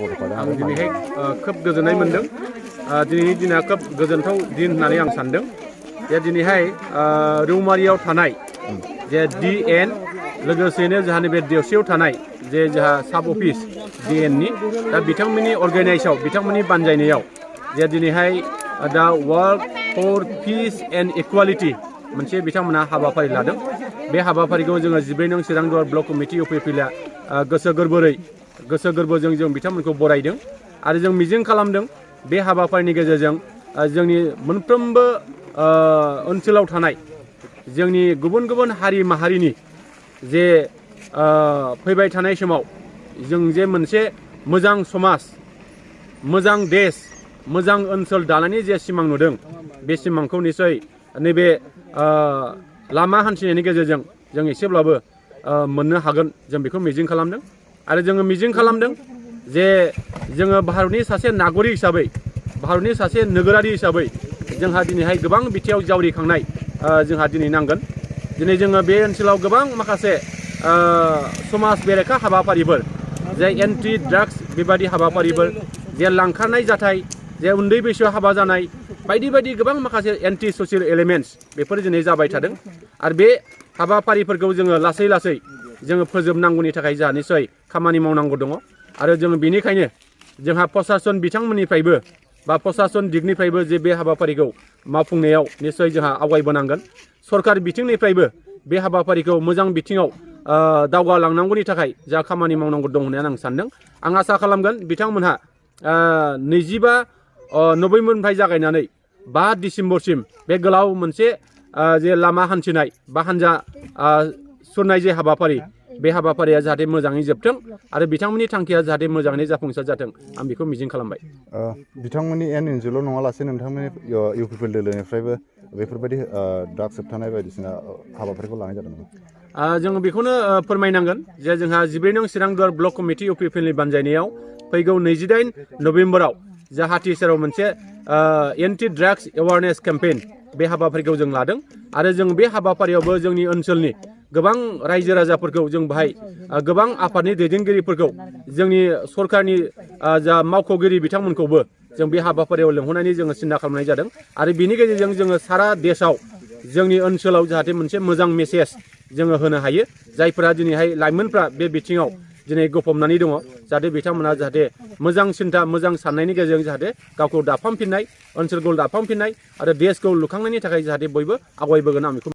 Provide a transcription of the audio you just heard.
गथ'फोरा आं दिनैहाय खोब गोजोननाय मोनदों दिनैनि दिना खोब गोजोनथाव दिन होननानै आं सानदों जे दिनैहाय रौमारियाव थानाय जे DN लोगोसेनो जोंहा नैबे देवसियाव थानाय जे जोंहा साब अफिस DN नि दा बिथांमोननि अर्गेनाइजआव बिथांमोननि बानजायनायाव जे दिनैहाय दा वर्क फर पिस एन्ड इकुवालिटि मोनसे बिथांमोनहा हाबाफारि लादों बे हाबाफारिखौ जोङो 12 नं चिरांदुवार ब्लक कमिटि UPPILA गोसो गोरबोजों जों बिथांमोनखौ बरायदों आरो जों मिजिं खालामदों बे हाबाफारिनि गेजेरजों जोंनि मोनफ्रोमबो ओनसोलाव थानाय जोंनि गुबुन गुबुन हारि माहारिनि जे फैबाय थानाय समाव जों जे मोनसे मोजां समाज मोजां देश मोजां ओनसोल दानायनि जे सिमां नुदों बे सिमांखौ निसय नैबे लामा हान्थिनायनि गेजेरजों जों एसेब्लाबो मोननो हागोन जों बेखौ मिजिं खालामदों आरो जोङो मिजिं खालामदों जे जोङो भारतनि सासे नागरिक हिसाबै भारतनि सासे नोगोरारि हिसाबै जोंहा दिनैहाय गोबां बिथिङाव जावरिखांनाय जोंहा दिनै नांगोन दिनै जोङो बे ओनसोलाव गोबां माखासे समाज बेरेखा हाबाफारिफोर जे एन्टि ड्राग्स बेबादि हाबाफारिफोर जे लांखारनाय जाथाय जे उन्दै बैसोआव हाबा जानाय बायदि बायदि गोबां माखासे एन्टि ससियेल एलिमेन्ट्स बेफोर दिनै जाबाय थादों आरो बे हाबाफारिफोरखौ जोङो लासै लासै जोङो फोजोबनांगौनि थाखाय जोंहा निसय खामानि मावनांगौ दङ आरो जोङो बेनिखायनो जोंहा प्रसासन बिथांमोननिफ्रायबो बा प्रसासन दिगनिफ्रायबो जे बे हाबाफारिखौ मावफुंनायाव निसय जोंहा आवगायबोनांगोन सरकार बिथिंनिफ्रायबो बे हाबाफारिखौ मोजां बिथिङाव दावगालांनांगौनि थाखाय जोंहा खामानि मावनांगौ दं होननानै आं सानदों आं आसा खालामगोन बिथांमोनहा 25 नभेम्बरनिफ्राय जागायनानै 5 डिसेम्बरसिम बे गोलाव मोनसे जे लामा हान्थिनाय बा हान्जा सुरनाय जे हाबाफारि बे हाबाफारिया जाहाथे मोजाङै जोबथों आरो बिथांमोननि थांखिया जाहाथे मोजाङै जाफुंसार जाथों आं बेखौ मिजिं खालामबाय बिथांमोननि NGOल' नङालासे नोंथांमोननि UPPIL दोलोनिफ्रायबो बेफोरबायदि ड्राग्स होबथानाय बायदिसिना हाबाफारिखौ लानाय जादोंमोन जोङो बेखौनो फोरमायनांगोन जे जोंहा 12 नं चिरांदुवार ब्लक कमिटि UPPILनि बानजायनायाव फैगौ 28 नभेम्बराव जा हाथिसेराव मोनसे एन्टि ड्राग्स एवारनेस केम्पेइन बे हाबाफारिखौ जों लादों आरो जों बे हाबाफारियावबो जोंनि ओनसोलनि गोबां रायजो राजाफोरखौ जों बाहाय गोबां आफादनि दैदेनगिरिफोरखौ जोंनि सरकारनि जा मावख'गिरि बिथांमोनखौबो जों बे हाबाफारियाव लेंहरनानै जोङो सिन्था खालामनाय जादों आरो बिनि गेजेरजों जोङो सारा देशआव जोंनि ओनसोलाव जाहाथे मोनसे मोजां मेसेज जोङो होनो हायो जायफोरा दिनैहाय लाइमोनफ्रा बे बिथिङाव दिनै गफबनानै दङ जाहाथे बिथांमोना जाहाथे मोजां सिन्था मोजां साननायनि गेजेरजों जाहाथे गावखौ दाफामफिननाय ओनसोलखौ दाफामफिननाय आरो देशखौ लुखांनायनि थाखाय जाहाथे बयबो आवगायबोगोन आं बेखौ